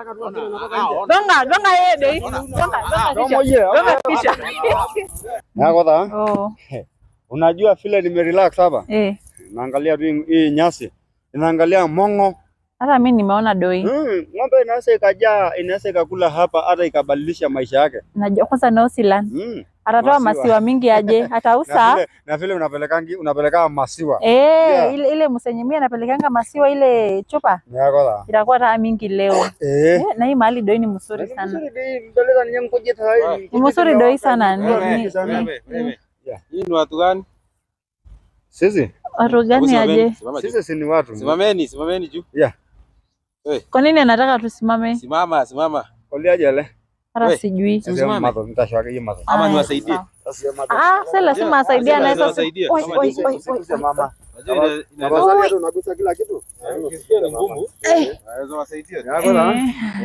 Gonga, gonga yeye doi. Gonga, gonga kisha. Gonga kisha. Nakodha. Oh. Unajua vile nimerelax hapa. Eh. Naangalia tu hii nyasi. Inaangalia mongo. Hata mimi nimeona doi. Ng'ombe inaweza ikajaa, inaweza ikakula hapa hata ikabadilisha maisha yake. Najua kwanza Nosilan. Atatoa Masiwa. masiwa mingi aje, atausa. Na vile unapelekangi unapeleka masiwa. Eh, Yeah. ile msenye mimi anapelekanga masiwa ile chupa Nakodha. itakuwa taa mingi leo. Eh. Eh, na hii mahali doi ni mzuri sana. Ni Ni mzuri doi sana. Yeah. Hii ni watu gani? Sisi Watu gani aje? Simama juu. sisi si ni watu. Simameni, simameni juu. Yeah. Kwa nini anataka tusimame? Simama, simama. Oliajele. Hata We. sijui. Usimame. Matho nitashwaka hiyo matho. Ama Aya, niwasaidie. sawa. Ah, sasa lazima asaidie, Lazima anaweza niwasaidie. Oi, Kama oi, ni- oi, oi, oi. Mama. Unajua inaweza Unagusa kila kitu. ukisikia ni ngumu. Naweza wasaidia. Eh,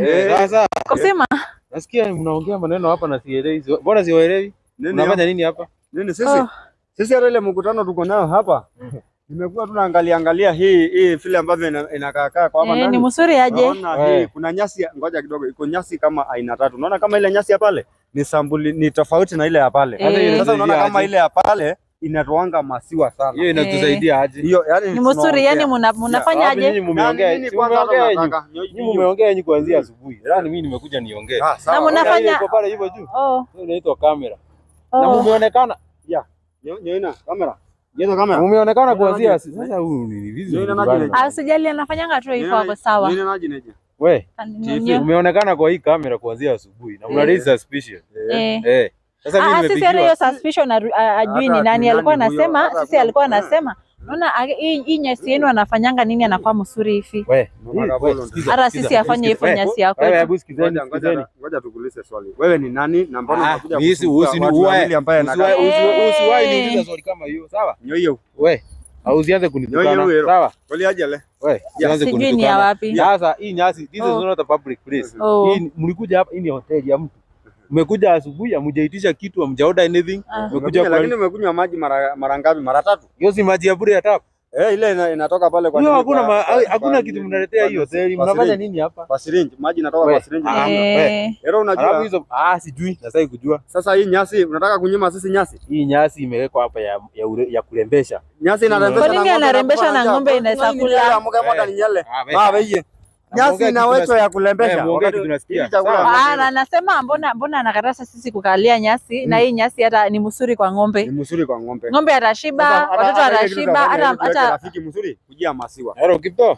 Eh, sasa kusema nasikia mnaongea maneno hapa na sielewi. Mbona siwaelewi? Nini? Mnafanya nini hapa? Nini sisi? Oh. Sisi hata ile mkutano tuko nayo hapa. Nimekuwa tunaangalia angalia hii vile ambavyo inakaa kaa kwa hapa eh, ni ndani. mzuri aje? Unaona hii kuna nyasi, ngoja kidogo, iko nyasi kama aina tatu. Unaona kama ile nyasi ya pale ni sambuli, ni tofauti na ile ya pale. Eh. Sasa unaona kama ile ya pale inatoanga masiwa sana. Hiyo inatusaidia aje? Hiyo yani Ni mzuri yani mnafanya Wapi aje? Nyinyi mumeongea, Nini si kwanza hata mumeongea nyinyi. unataka? Nyinyi mumeongea nyinyi kuanzia asubuhi. Yaani mimi nimekuja niongee. Ah, sawa. Na mnafanya- Ile iko pale hivyo juu. Oh, Hiyo inaitwa kamera. Na oh. mumeonekana, Nyoina kamera. Nyoina kamera. mumeonekana kuanzia Nyoina sasa huyu ni vizi. Nyoina naje? Ah, usijali anafanyanga tu hivyo hapo sawa. Nyoina naje neje? We, Ananyonya. umeonekana kwa hii kamera kuanzia asubuhi na una raise suspicion. Eh. Eh. Sasa mimi Ah, sisi hata hiyo nimepigiwa. suspicion ajui ni Hata nani ni alikuwa nani huyo, anasema, hata sisi alikuwa hakuna- anasema unaona hii nyasi yenu anafanyanga nini anakuwa mzuri hivi. We, Mama we, sikiza, Hata sikiza, sisi afanye sikiza. hivyo We, nyasi yako. wewe, hebu sikizeni, Ngoja sikizeni. ngoja ngoja tukuulize swali. Wewe ni nani na mbona Ah, unakuja mimi si- kusumbua usini- watu uwe- wawili ambaye anakaa? Usiwahi niuliza swali kama hiyo, sawa? Nyoyo. We, au usianze kunitukana. Nyoyo hero. Sawa? Oliajele. We, usianze Sijui ni ya kunitukana. wapi. Sasa hii nyasi, this is Oh. not a public place. Oh. Hii mlikuja hapa, hii ni hoteli ya mtu. Mmekuja asubuhi, hamjaitisha kitu, hamjaorder anything. Ah. Mmekuja kwa Lakini umekunywa maji mara ngapi? Mara tatu. hiyo si maji ya bure ya tap. Eh, ile inatoka pale kwa Hiyo nini? hakuna hakuna kitu mnaletea hii hoteli. kwa Mnafanya syringe. nini hapa? Kwa syringe, maji inatoka We, kwa syringe. ah, Eh. Hero Alafu unajua hizo sijui, nasai kujua. sasa hii nyasi unataka kunyima sisi nyasi? Hii nyasi imewekwa hapa ya kurembesha. Nyasi inarembesha Kwa nini na ng'ombe anarembesha na inakufa ng'ombe njaa? inaweza Kwa nini kula? nyele, muke moja ni nyele. Ah, we. Ah, weye. Nyasi Muongee kitu inawekwa ya kulembesha. Eh, muongee Wakati kitu nasikia. hii chakula Sawa. Ah, na anasema mbona anakataza sisi kukalia nyasi na hii nyasi hata ni mzuri kwa ni ng'ombe. mzuri kwa ng'ombe. Ng'ombe atashiba, Sasa, watoto hata ile kitu watashiba, tutafanya hata ili tuweke hata rafiki mzuri kujia masiwa. Hero Kipto.